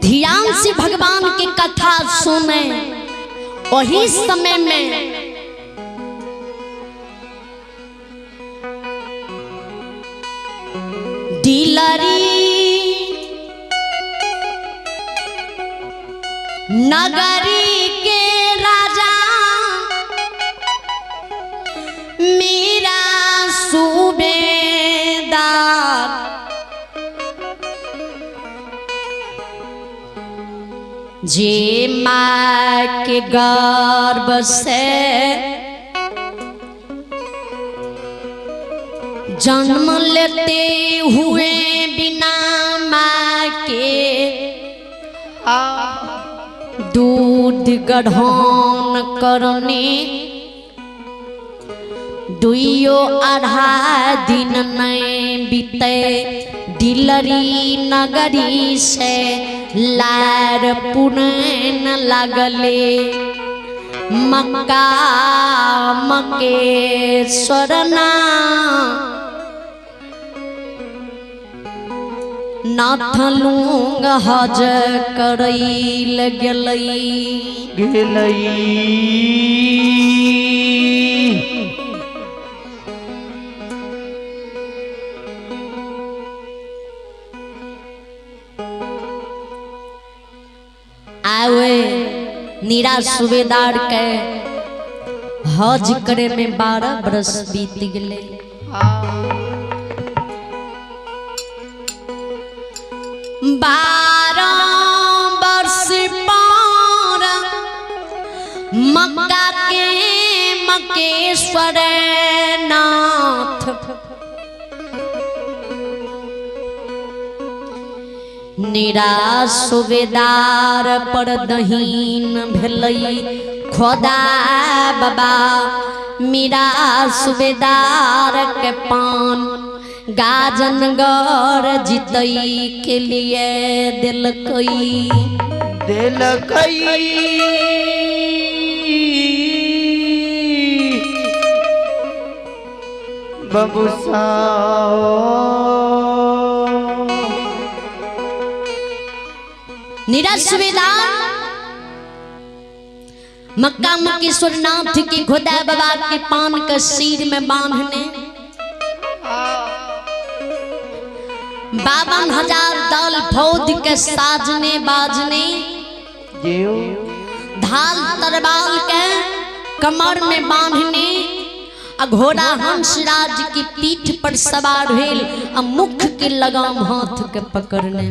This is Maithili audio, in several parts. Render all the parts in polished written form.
ध्यान से भगवान के कथा सुने। वही समय में दिलरी नगरी के राजा मीरा सूबेदार जे माँ के गर्भ से जन्म लेते हुए बिना माँ के दूध ग्रहण करने दुइयो अढ़ा दिन नहीं बीते दिलरी नगरी से लार पुनन लगले मक्का मकेश्वर ना नाथ लूंग हज करैल गेलई गेलई। आवे नीरा सूबेदार के हज करे में 12 बरस बीत गए। 12 वर्ष पार मक्का के मकेश्वर नाथ निराश सूबेदार पर दहीन भेलई खोदा बाबा मीरा सूबेदार के पान गाजनगर जीतई के लिए दिलकई दिलकई। बबुसा निराश सूबेदार मक्का मकेश्वर नाथ की खुदा बाबा के पान के सिर में बांधने 52,000 दल फौज के साजने बाजने ढाल तरवाल के कमर में बांधने आ घोड़ा हंसराज की पीठ पर सवार भेल आ मुख के लगाम हाथ के पकड़ने।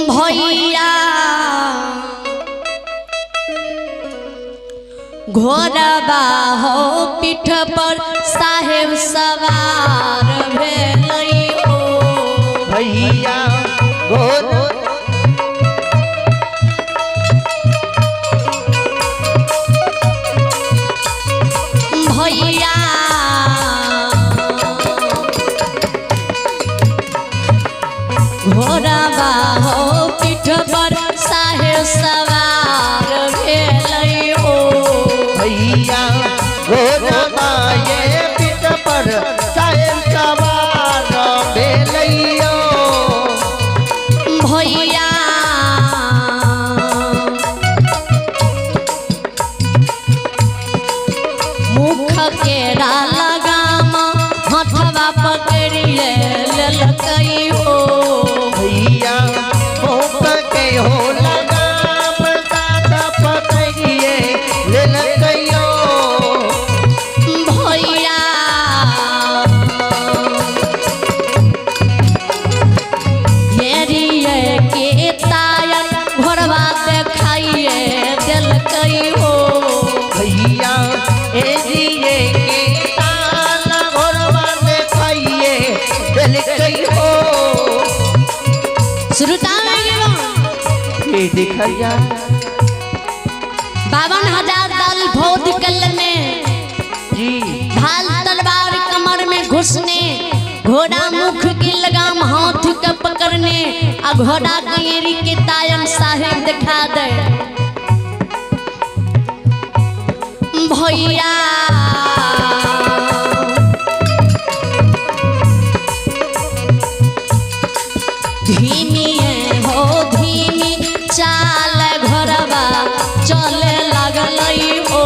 भैया घोड़बा हो पीठ पर साहेब सवार भेलई हो। भैया घोड़ भैया घोड़बा हो पीठ पर साहेब सवार भेलई हो। भैया घोड़बा ये पीठ पर साहेब सवार भेलई हो। भैया मुख केरा लगाम हथवा पकड़िए लेलकई हो। भैया मुख के हो लगाम दादा पकड़िए लेलकई हो। भैया घेरिए के तायन घोड़वा देखाइए देलकई हो। भैया एरिए के तान घोड़वा देखाइए देलकई हो। श्रोता ये दिखैया 52,000 दल फौज कलने जी ढाल तलवार कमर में घुसने घोड़ा मुख की लगाम हाथ के पकड़ने आ घोड़ा के एड़ी के तायन साहेब दिखा दे। भैया धीमी हो धीमी चाल घरवा चले लागल ओ।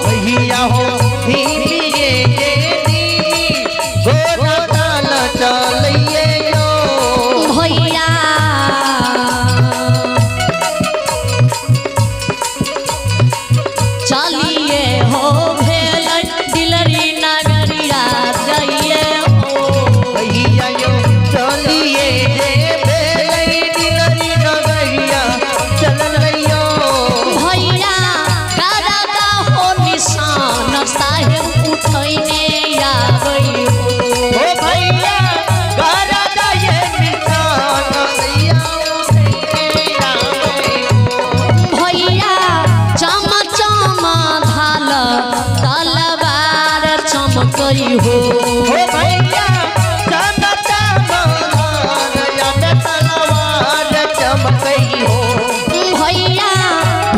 भैया हो धीमी ये धीमी घोड़ा ताल चलिए यो। भैया चलिए हो भेल दिलरी नगरिया जाइए हो। भैया यो चलिए जे भेलै दिलरी नगरिया चलल रहियो। भैया करदा हो निशान साहेब उठैने आबै हो। ओ भैया करदा ये निशान भैया उठैने आबै हो। भैया चम चम धाल तलवार चमकै हो। ओ भैया चम चम धार या तलवार चमकै हो। भैया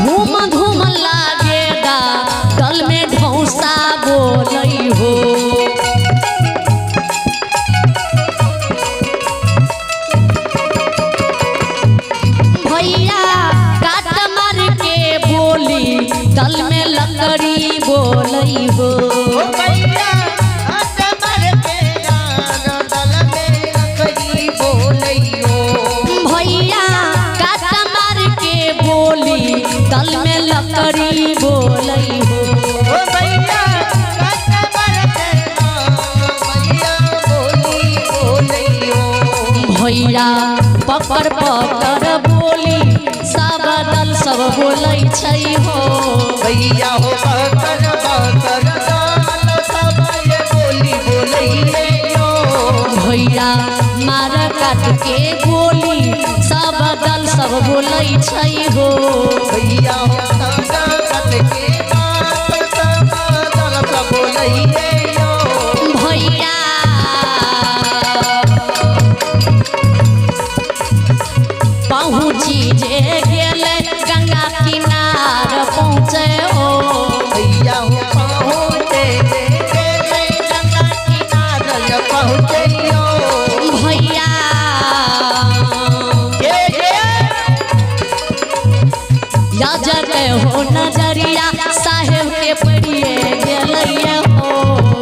धूम धूम लागेगा दल में ढौसा बोलै हो। भैया काट मार के बोली दल में लकड़ी बोलै हो। ओ भैया हाथ मार के यार दल में लकड़ी बोलै हो। भैया काट मार के बोली दल में लकड़ी बोलै हो। ओ भैया हाथ मार के यार भैया बोली बोलै हो। भैया पकड़ पकड़ बोली सब दल सब बोलै छै हो। भैया हो पकड़ पकड़ दाल सब ये बोली बोलैये यो। भैया मार काट के बोली सब दल सब बोलै छै हो। भैया हो पकड़ कट के बात सब दल सब बोलैये यो। भैया पहुँची जे गेल गंगा किनार पहुँचे हो। भैया हो पहुँचे गेलै गंगा किनार पहुँचे यो। भैया ये ये याजक हो नजरिया साहेब के पड़िए गेलैया हो।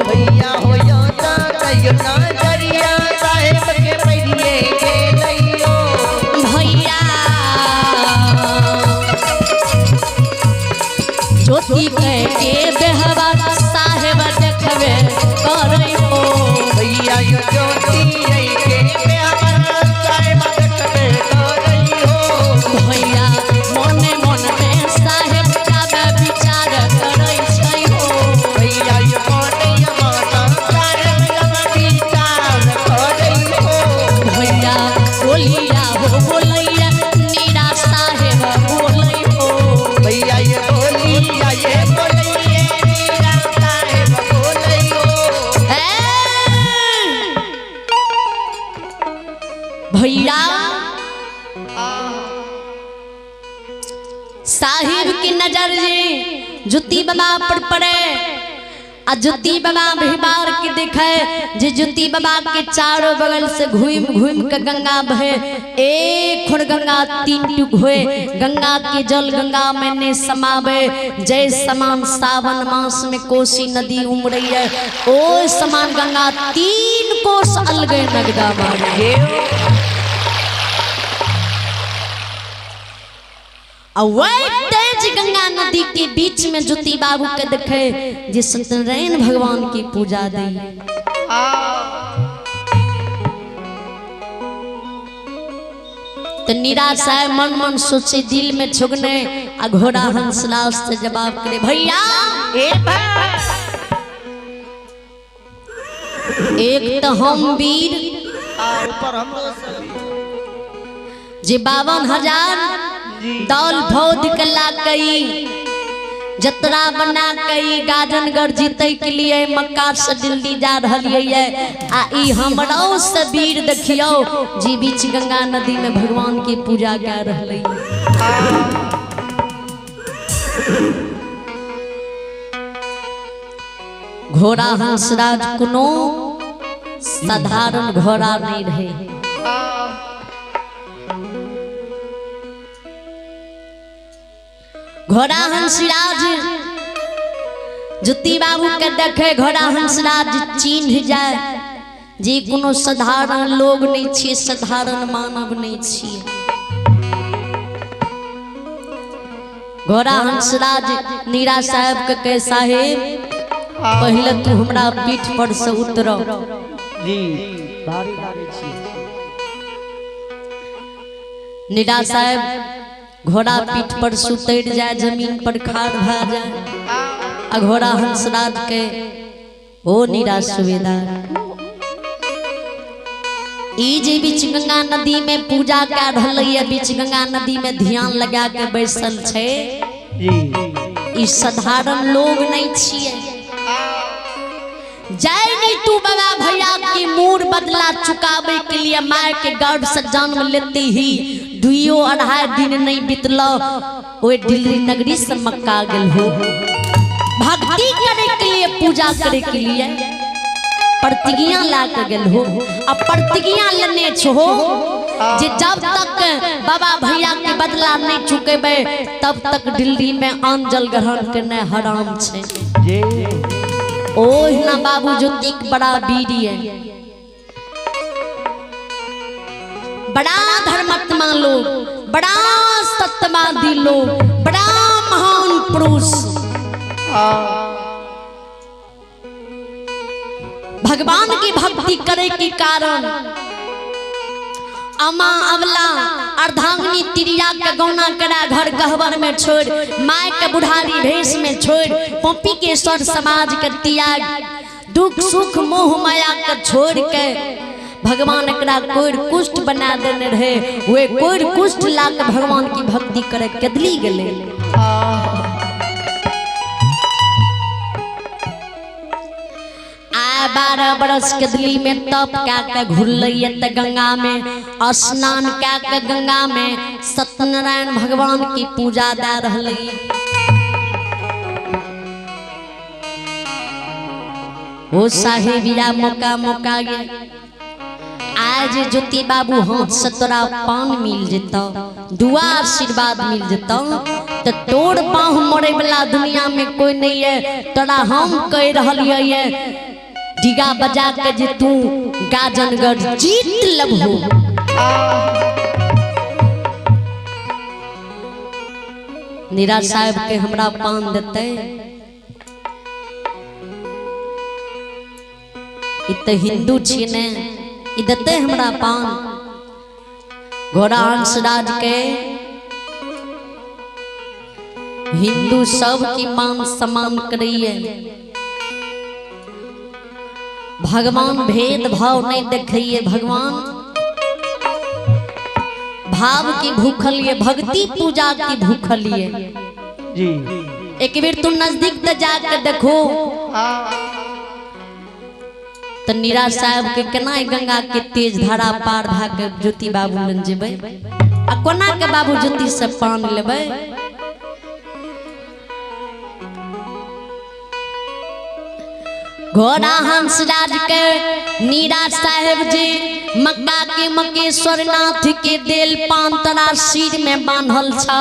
भैया हो यो कहियो नजरिया साहेब के पड़िए गेलैयो। भैया ज्योति के बेहवा साहेब देखबे करै हो। भैया यो ज्योति के प्यार साहेब देखबे करैयो। भैया मोने मन में साहेब जाबे विचार करै छै हो। भैया यो मोने माता साहेब जब विचार करैयो। भैया बोलिया हो बोलैया नीरा साहेब बोलै हो। भैया ये बोलिया ये बोलैये मीरा साहेब बोलैयो। ए! भैया साहिब की नजर जी जुती बाबा पर पड़े आ जुती बाबा भी बार के देखे जे जुती बाबा के चारों बगल से घूम घूम के गंगा बहे। एक खुर गंगा तीन टुक हुए गंगा के जल गंगा में ने समावे। जय समान सावन मास में कोसी नदी उमड़ी है ओ समान गंगा तीन कोस अलगे नगदा मारे। और वही तेज गंगा नदी के बीच में ज्योति बाबू के देखे जे सत्यनारायण भगवान की पूजा दी। तो निराशा है मन मन सोचे दिल में छुगने आ घोड़ा हंसलाल से जवाब करे भैया ए भाई एक तो हम वीर ऊपर हमरो जे 52,000 दौल फौज के ला कई जतरा बना कई गाजनगढ़ जीते के लिए मक्का से दिल्ली जा रही है आ ई हमरो से वीर देखियो जी बीच गंगा नदी में भगवान की पूजा कर रही। घोड़ा हंसराज कोनो साधारण घोड़ा नहीं रहे। घोड़ा हंसराज ज्योति बाबू के देखे घोड़ा हंसराज चिन्ह जाए जे कोनो साधारण लोग नहीं छिए, साधारण मानव नहीं छिए। घोड़ा हंसराज नीरा साहब के कहे, साहेब पहले तू हमरा पीठ पर से उतर। जी भारी गाड़ी छी। नीरा साहब घोड़ा पीठ पर से उतर जाए, जमीन पर खाड़ भा जाए। आ घोड़ा हंसराज के ओ नीरा सुबेदार, ई जे बीच गंगा नदी में पूजा कर रहलै, बीच गंगा नदी में ध्यान लगा के बैसल छै, जी ई साधारण लोग नहीं छिए। जाय नहीं तू बाबा भैया की मूर बदला चुकावे के लिए माय के गर्भ से जन्म लेते ही दुइयो अढ़ाई दिन नहीं बीतलो ओए दिल्ली नगरी से मक्का गेल हो भक्ति करे के लिए, पूजा करे के लिए प्रतिज्ञा ला के गेल हो। अब प्रतिज्ञा लेने छो जे जब तक बाबा भैया के बदला नहीं चुकेबे तब तक दिल्ली में अन्न जल ग्रहण करने हराम छे। जी ओहिना बाबू ज्योतिक बड़ा वीर है, बड़ा धर्मात्मा लोग, बड़ा सत्यवादी लोग, बड़ा महान पुरुष। भगवान की भक्ति करे के कारण अमा अवला अर्धांगिनी तिरिया के गौना करा घर गहबर में छोड़, माय के बुढ़ारी भेष में छोड़, पपी के स्वर समाज के त्याग, दुख सुख मोह माया के छोड़ के भगवान एकरा कोर कुष्ठ बना देने रहे। वे कोर कुष्ठ ला के भगवान की भक्ति करे कदली गेले। आ 12 बरस के दिल्ली में तप क्या के घुरलैया त गंगा में स्नान क्या के गंगा में सत्यनारायण भगवान की पूजा दे रहलै। ओ साहेबिया मौका मौका गे आज ज्योति बाबू हाथ से तोरा पान मिल जेतौ, दुआ आशीर्वाद मिल जेतौ, तो तोड़ पाँव मरे वाला दुनिया में कोई नहीं है। तोरा हम कह रहलियै ये डिगा बजा के जे तू गाजनगढ़ जीत लबहो। नीरा साहब के हमरा पान देते, इ त हिंदू छी ने, इ देते हमरा पान। घोड़ा हंसराज के हिंदू सब की मान सम्मान करिए, भगवान भेदभाव नहीं देखिए, भगवान भाव की भूखल ये, भक्ति पूजा की भूखल ये। जी एक बेर तुम नजदीक त जाके देखो तो नीरा साहब के केना गंगा के तेज धारा पार भा के ज्योति बाबू लग जेबै आ कोना के बाबू ज्योति से पान लेबै। घोड़ा हंसराज के नीरा साहेब जी मक्का के मकेश्वर नाथ के देल पान तोरा सिर में बांधल छ,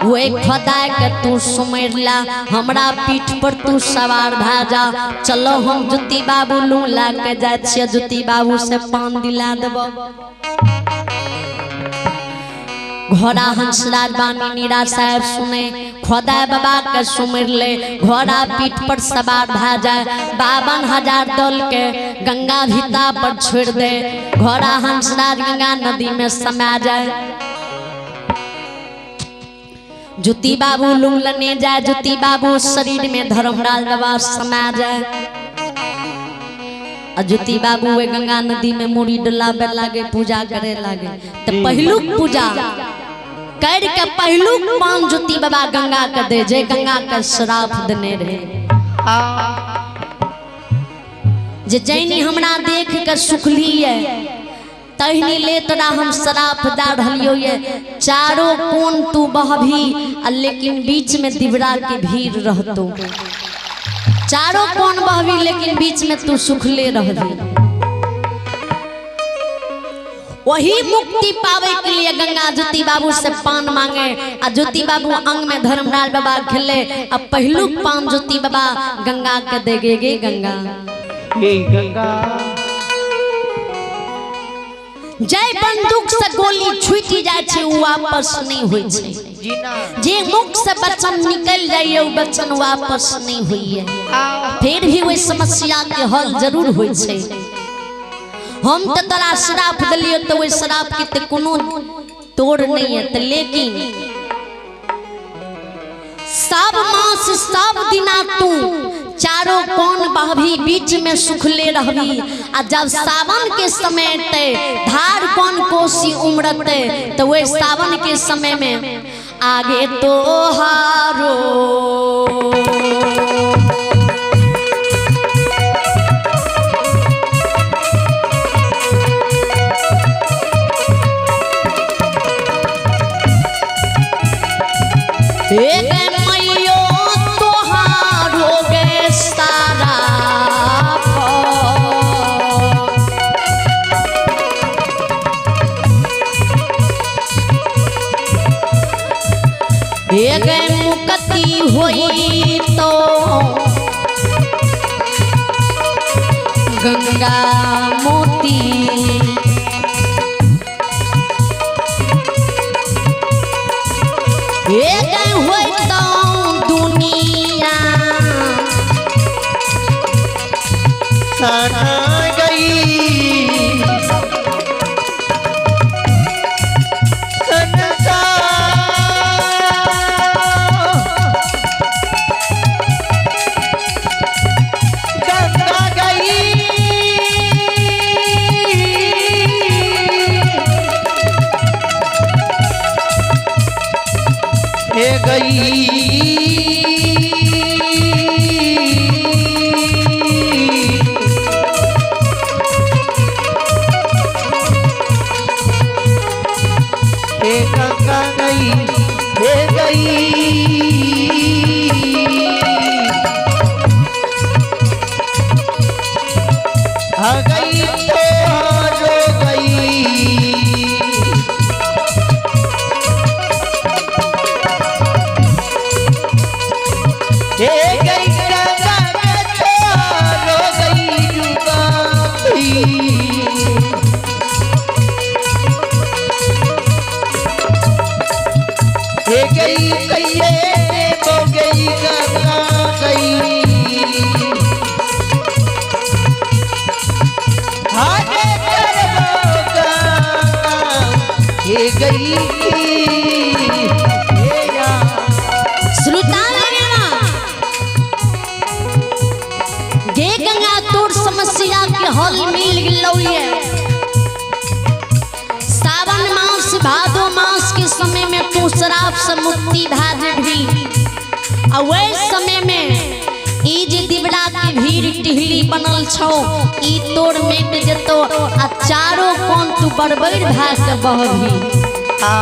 वे खदा के तू सुमेर ला, हमरा पीठ पर तू सवार भा जा, चलो हम ज्योति बाबू लू ला के जाय छियै, ज्योति बाबू से पान दिला देबो। घोड़ा हंसराज बानी नीरा साहेब सुने, खोदा बाबा के सुमिर ले, घोड़ा पीठ पर सवार भा जाए, 52,000 दल के गंगा भीता पर छोड़ दे, घोड़ा हंसराज गंगा नदी में समा जाए। ज्योति बाबू लुंग लने जाए, ज्योति बाबू शरीर में धर्मराज बाबा समा जाए। ज्योति बाबू वे गंगा नदी में मुड़ी डलाबे लागे, पूजा करे लागे। तो पहलुक पूजा कर के पहलुक पान ज्योति बाबा गंगा के दे, जे गंगा के श्राप देने रहे। जे जैनी हमरा देख के सुखली है तहनी ले तोरा हम श्राप दा रहलियो ये, चारों कोन तू बहभी लेकिन बीच में दिवरा के भीड़ रहतो। चारों कोन बहबी लेकिन बीच में तू सुखले रहबी। वही मुक्ति पावे के लिए गंगा ज्योति बाबू से पान मांगे आ ज्योति बाबू अंग में धर्मराज बाबा खेले आ पहलू पान ज्योति बाबा गंगा के देगे गे गंगा। हे गंगा जय बंदूक से गोली छूटी जाए छै उ वापस नहीं होई छै। जीना जे मुख से वचन निकल जाइए उ वचन वापस नहीं होइए। फिर भी वही समस्या के हल जरूर होई छै। हम तो तोरा श्राप दिलियो तो वही श्राप के तो कोनो तोड़ नहीं है, तो लेकिन सब मास सब दिना तू चारों कोन बहबी बीच में सुखले रहबी आ जब सावन के समय ते धार कोन कोसी उमड़ते तो वह सावन के समय में आगे तो हारो एक मैयो तोहारो गे सारा एक मुक्ति होई तो गंगा मोती एक होई तो दुनिया सना गई संसार गंगा गई हे गई हे गंगा गई हे गई आ गई तो रो गई हे गई गंगा के तो रो गई डूबी। हे गई कहिए हो गई गंगा गई हारे करबो गंगा हे गई हे या श्रोता लगेना गे गंगा तोर समस्या के हल मिल गेलौ ये। सावन मास भादो मास के समय में तू शराब से मुक्ति भा जेबही आ वही समय में ई जे दिवला के भीड़ टिहली बनल छौ ई तोर मेट जेतो आ चारों कोन तू बड़बड़ भा के बहबही। आ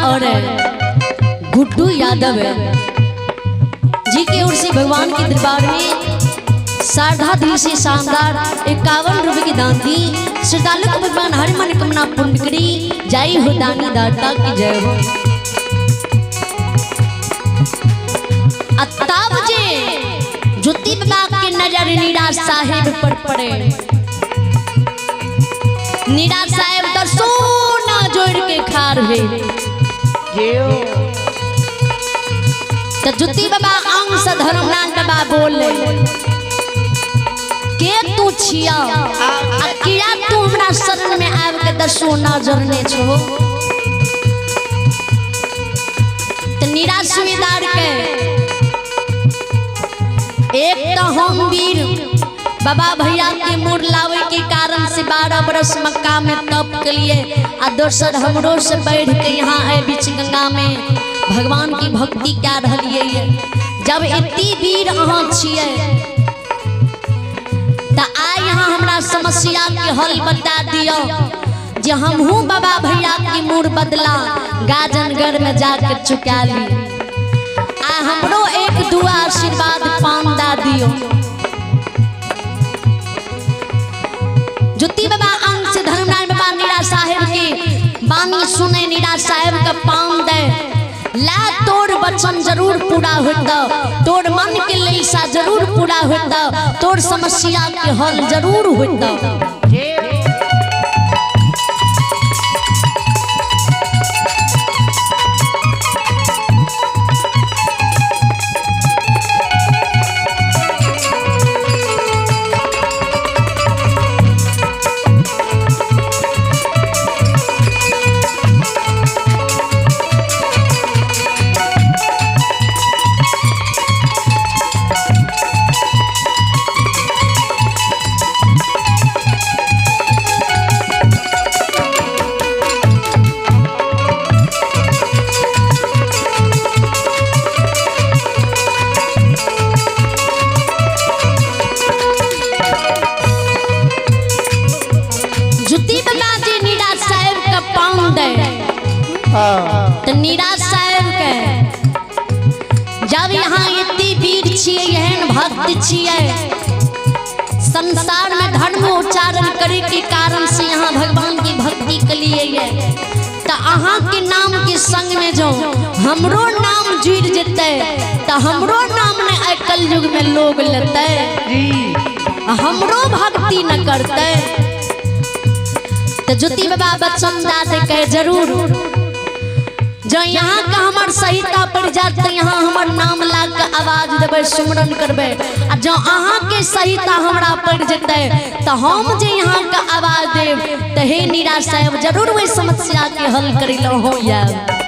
और गुड्डू यादव जी की ओर से भगवान के दरबार में श्रद्धा दिल से शानदार 51 रुपए की दान दी। श्रद्धालु को भगवान हर मनोकामना पूर्ण करी। जय हो दानी दाता की जय हो। तब जे ज्योति बाबा के नजर नीरा साहेब पर पड़े, नीरा साहेब तो सोना जोड़ के खार भेल। तो ज्योति बाबा अंश धर्मनाथ बाबा बोले के तू छिया आ किया तू हमरा शरण में आब के त सोना जरने छो। तो नीरा सुबेदार के एक तो हम वीर बाबा भैया के मोर लावे के कारण से 12 बरस मक्का में तप के लिए आ दोसर हमरो से बढ़ के यहाँ आए बीच गंगा में भगवान की भक्ति क्या रहिए। जब इतनी वीर अहाँ छियै त आइ यहाँ हमरा समस्या के हल बता दियो जे हमहूँ बाबा भैया की मोर बदला गाजनगढ़ में जाके चुका ली आ हमरो एक दुआ आशीर्वाद पान दा दियो। ज्योति बाबा अंश धर्मनारायण बाबा नीरा साहेब के बानी सुने नीरा साहेब का पान दे ला तोर वचन जरूर पूरा होता, तोर मन के लैसा जरूर पूरा होता, तोर समस्या के हल जरूर होता। ज्योति बाबा जी नीरा साहेब का पाँव दे तो नीरा साहेब के जब यहाँ इतनी वीर छियै एहन भक्त छियै संसार में धर्म उच्चारण करे के कारण से यहाँ भगवान की भक्ति के लिए तो अहाँ के नाम के संग में जो हमरो नाम जुड़ जतै तो हमरो नाम ने आइ कलयुग में लोग लेतै, हमरो भक्ति न करतै। तो ज्योति बाबा बच्चन दाद कहे जरूर जो यहाँ का हमर सहिता पड़ जात तो यहाँ हमर नाम ला के आवाज देबै सुमरन करबै आ जो अहाँ के सहिता हमरा पड़ जतै तो हम जे यहाँ का आवाज देब तो हे नीरा साहेब जरूर वही समस्या के हल करी लो हो यार।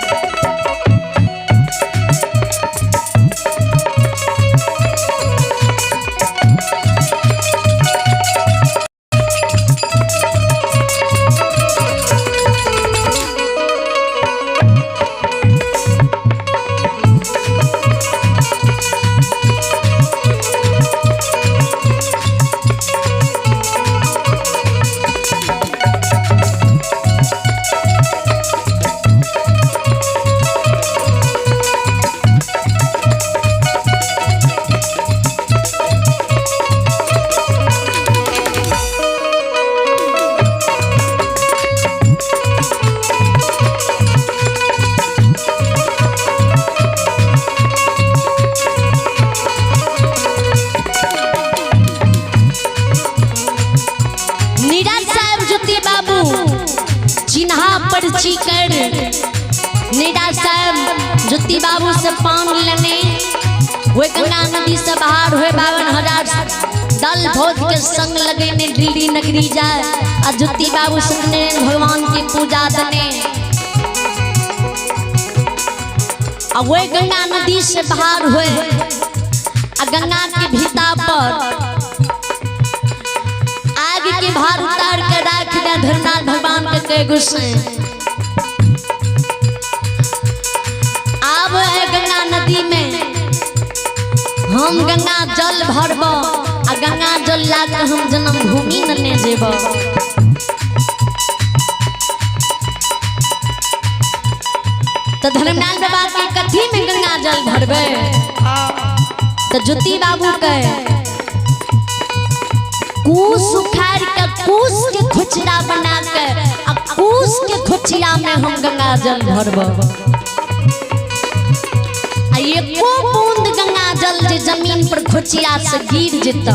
चिन्हा पर्ची कर नीरा साहेब ज्योति बाबू से पान लेने वे गंगा नदी से बाहर हुए 52,000 दल भोज के संग लगेने दिल्ली नगरी जाए आ ज्योति बाबू सत्यनारायण भगवान की पूजा देने आ वे गंगा नदी से बाहर हुए आ गंगा के भीता पर आग के भार उतार के राख दे धर्मनाथ भगवान के कह गुस्से आब है गंगा नदी में हम गंगा जल भरब आ गंगा जल ला के हम जन्मभूमि नने जेब। तो धर्मलाल बाबा के कथी में गंगा जल भरबे? तो ज्योति बाबू के कुश उखाड़ के कुश के खुचरा बना के आ कुश के खुचिया में हम गंगा जल भरब। आ एको बूंद गंगा जल जे जमीन पर खुचिया से गिर जेत,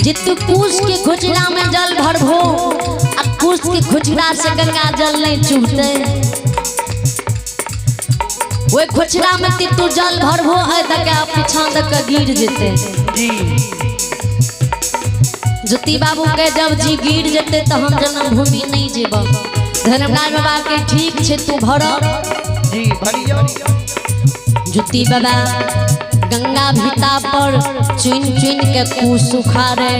जितु कुश के खुचरा में जल भरभो आ कुश के खुचरा से गंगा जल नहीं चुभते। ओहि खुचरा में तू जल भरभो है तक पीछा तक गिर जेते। ज्योति बाबू के जब जी गिर जेते तो हम जन्मभूमि नहीं जेब। धर्मराज बाबा के ठीक छे तू भर जी भरियो। ज्योति बाबा गंगा भीता पर चुन चुन के कुश उखाड़े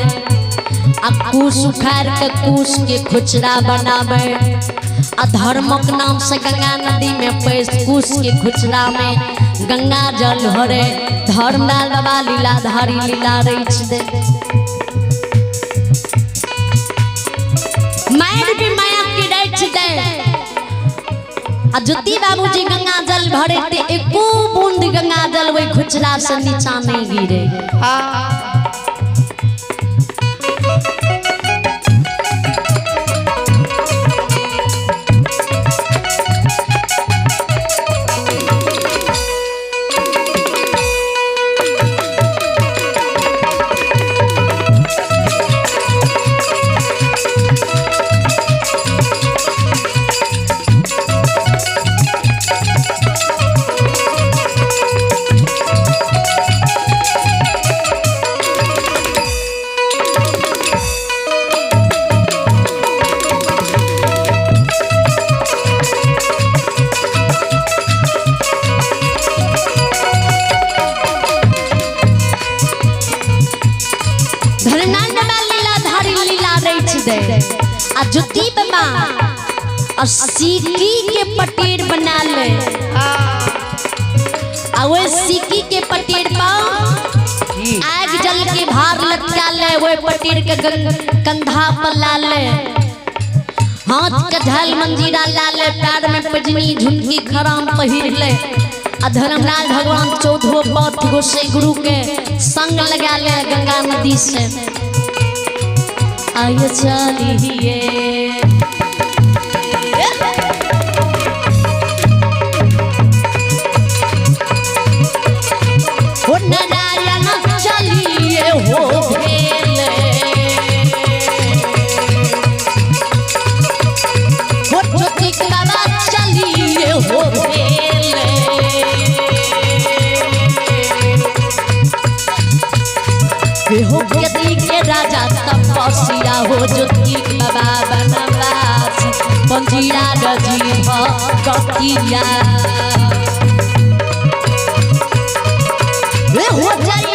आ कुश उखाड़ के कुश के खुचरा बनावे आ धर्मक नाम से गंगा नदी में पैस कुश के खुचरा में गंगा जल भरे। धर्मलाल बाबा लीलाधारी लीला रच दे। मायर भी माया के रच दे। आ ज्योति बाबूजी गंगा जल भरे ते एको बूंद गंगा जल वही खुचरा से नीचा नहीं गिरे। आ ज्योति बाबा और सिक्की के पटेर बना ले आ वो सिक्की के पटेर पर आग जल के भार लटका ले, वो पटेर के कंधा पर ला ले, हाथ के झल मंजीरा ला ले, पैर में पजनी झुमकी खराम पहिर ले आ धर्मराज भगवान चौदहो पथ गोसाई गुरु के संग लगा ले गंगा नदी से आइए चलिए। हो नारायण चलिए हो भेले, हो ज्योति बाबा चलिए हो भेले। हो गति के राजा तपस्या हो ज्योति बाबा बनवास पंजीरा रजी भक्तिया हो जाए।